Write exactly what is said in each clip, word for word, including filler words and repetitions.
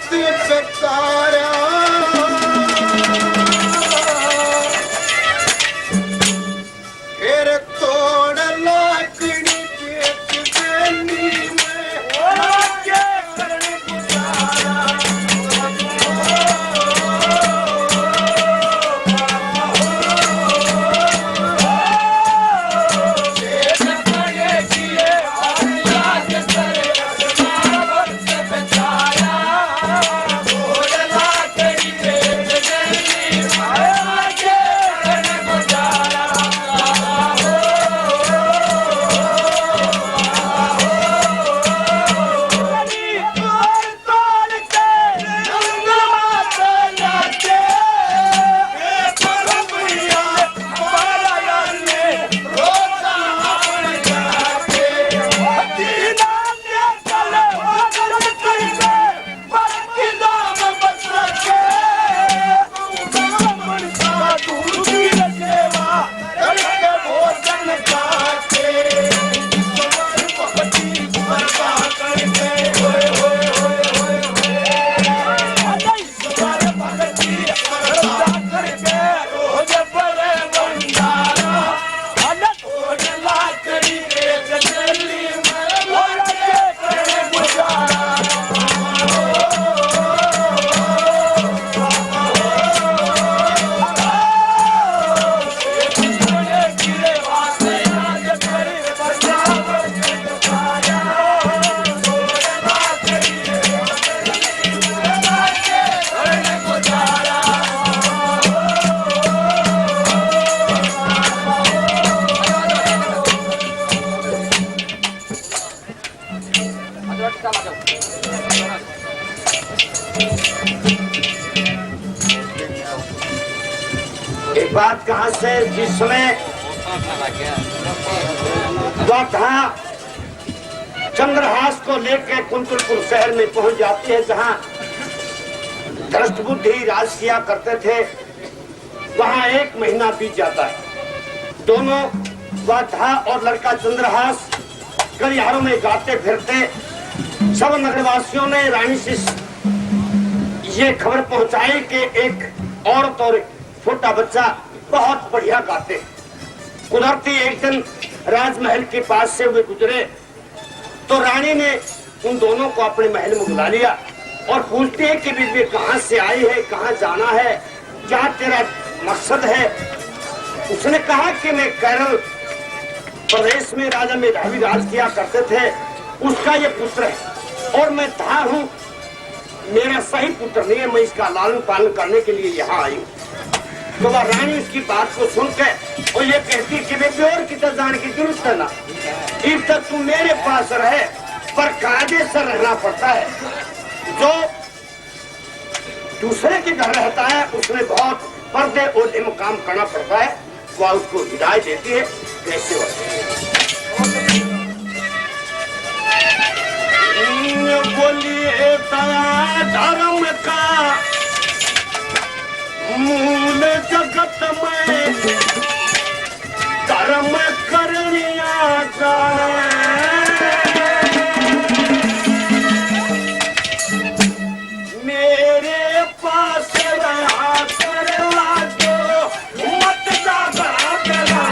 बेचारा, फिर तोड़ लाकड़ी बेच देनी मैं, आगे करण गुजारा। एक बात कहाँ से, जिस समय वाधा चंद्रहास को लेकर कुंतलपुर शहर में पहुंच जाती है, जहां धृष्ट बुद्धि राज किया करते थे, वहां एक महीना बीत जाता है। दोनों वाधा और लड़का चंद्रहास गलियारों में गाते फिरते, सब नगरवासियों ने रानी से ये खबर पहुंचाई कि एक औरत और छोटा बच्चा बहुत बढ़िया गाते हैं। कुदरती एक दिन राजमहल के पास से वे गुजरे तो रानी ने उन दोनों को अपने महल में बुला लिया और पूछती है कि बीबी, कहाँ से आई है, कहाँ जाना है, क्या तेरा मकसद है? उसने कहा कि मैं केरल प्रदेश में राजा मेधावी राज किया करते थे, उसका ये पुत्र है और मैं धार हूँ, मेरा सही पुत्र नहीं है, मैं इसका लालन पालन करने के लिए यहाँ आई हूँ। तो वह रानी उसकी बात को सुन के और ये कहती कि बेबे, और कितना जाने की जरूरत है ना, इब तक तू मेरे पास रहे, पर कायदे से रहना पड़ता है। जो दूसरे के घर रहता है, उसमें बहुत पर्दे और लिम काम करना पड़ता है। वह उसको हिदायत देती है, कैसे हो। बोलिए दया धर्म का मूल जगत में, धर्म करनिया जाने। मेरे पास रहा कर लाजो, मत जा घबरा।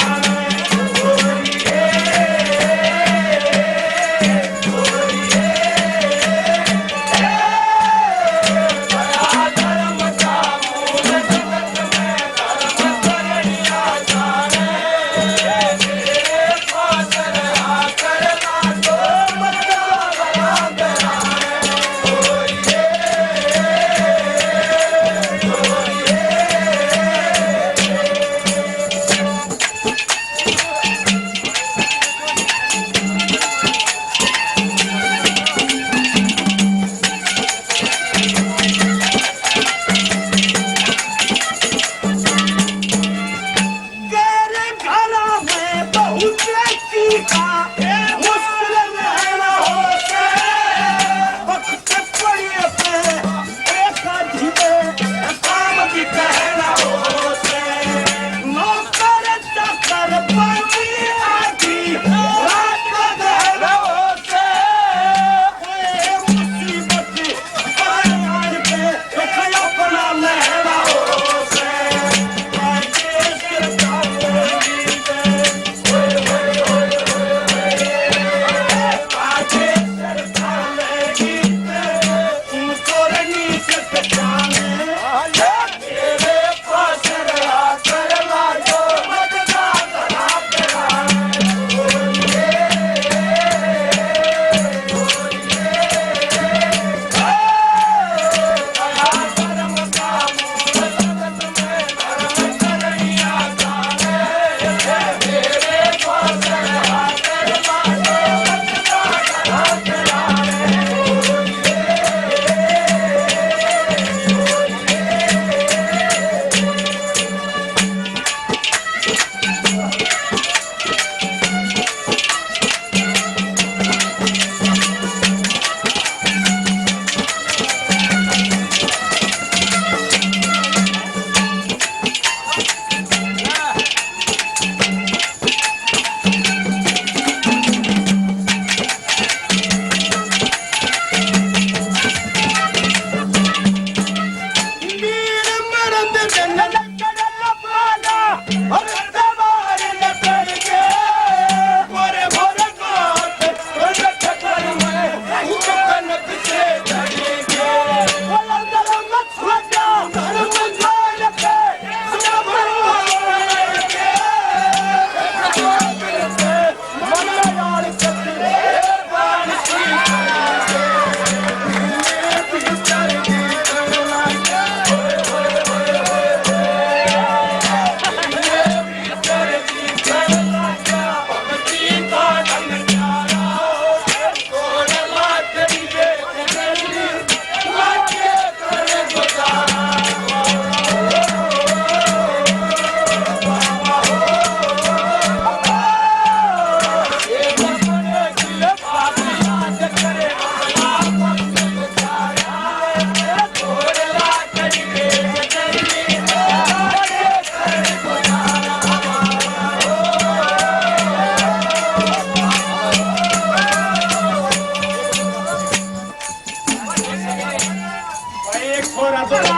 थोड़ा बड़ा,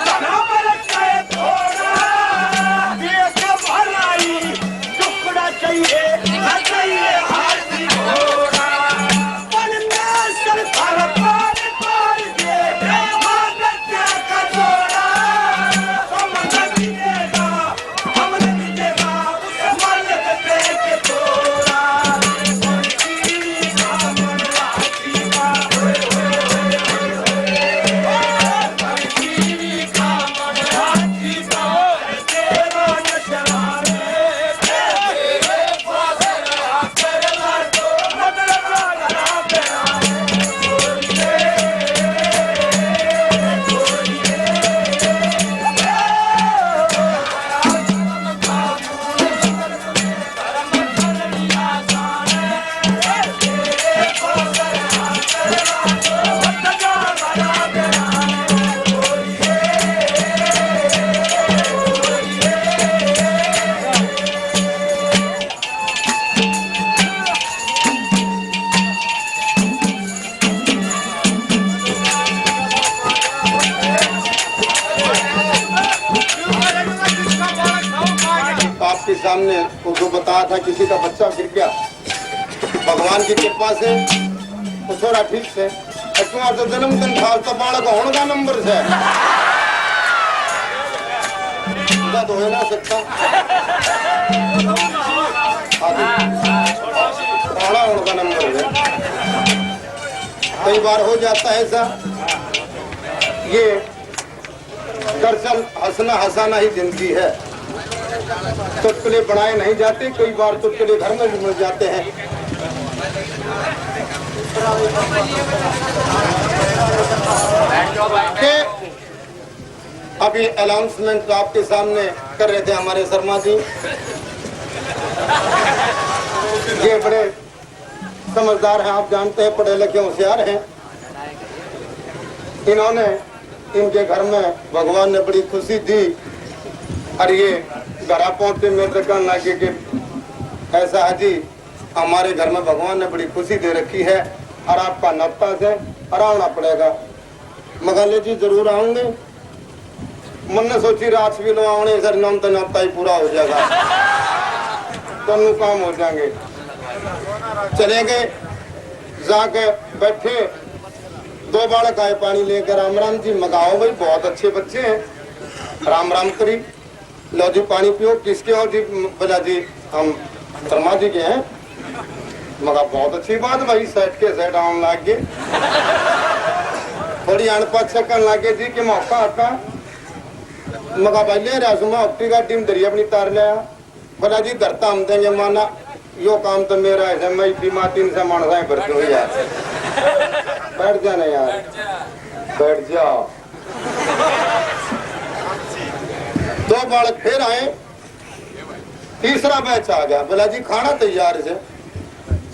बड़ा बड़ा चाहे थोड़ा, देख भलाई टुकड़ा चाहिए, ना चाहिए हाथी घोड़ा। पर मैं सर भर पार पार दे, मां बच्चा का जोड़ा, समझ नहीं देगा। आपके सामने वो जो बताया था, किसी का बच्चा गिर गया, भगवान की कृपा से वो छोरा ठीक से। क्यों आज जन्म दिन था, तो बालक होने का नंबर से। पूरा तो हो ना सकता। हाँ जी। पाला होने का नंबर है। कई बार हो जाता है ऐसा। ये दरअसल हंसना हंसाना ही जिंदगी है। चुटकुले बनाए नहीं जाते, कई बार चुटकुले घर में भी मिल जाते हैं। के अभी अनाउंसमेंट आपके सामने कर रहे थे हमारे शर्मा जी। ये बड़े समझदार हैं, आप जानते हैं, पढ़े लिखे होशियार हैं। इन्होंने, इनके घर में भगवान ने बड़ी खुशी दी और ये घरा पहुंचे, मेरे से कहने लगे कि ऐसा है जी, हमारे घर में भगवान ने बड़ी खुशी दे रखी है और आपका नत्ता से और आना पड़ेगा। मगर ले जी, जरूर आऊंगे। मन ने सोची, रात भी लो आने, सर, नाम तो नाता ही पूरा हो जाएगा, दोनों काम हो जाएंगे। चले गए, जाके बैठे, दो बालक आए पानी लेकर, "राम राम जी।" मगाओ भाई, बहुत अच्छे बच्चे हैं, राम राम करी। "लो जी पानी पियो।" "किसके हो जी?" बोला, "जी हम शर्मा जी के हैं।" मगा, "बहुत अच्छी बात भाई, सेठ के सेठ आने लग गए।" थोड़ी अनपछ सकन लग गए जी कि मौका आता। मगा, "भाई ले रहा सु मैं, ऑक्टी गाड़ी में दरिया अपनी तार लिया।" बोला, "जी धरता हम देंगे माना, यो काम तो मेरा है, मैं बीमा तीन से मानसा ही भरते हो यार।" बैठ जाना यार, बैठ जाओ। दो बालक फिर आए, तीसरा बैच आ गया। बोला, "जी खाना तैयार है।"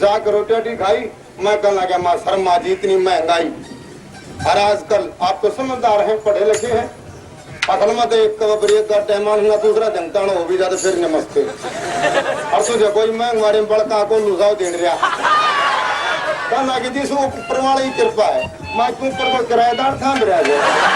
जाकर रोटी वोटी खाई, मैं कहने लगा, "माँ शर्मा जी, इतनी महंगाई।" और आजकल आप तो समझदार हैं, पढ़े लिखे हैं, असल में तो एक कबर एक गड्ढे मानूंगा, दूसरा दिन ताणो हो भी जाता, फिर नमस्ते। और तुझे कोई महंगवारी में बड़का को लुजाओ देन रहा। कहना कि जिस ऊपर वाले की कृपा है, मैं क्यों ऊपर को किराएदार थाम रहा है।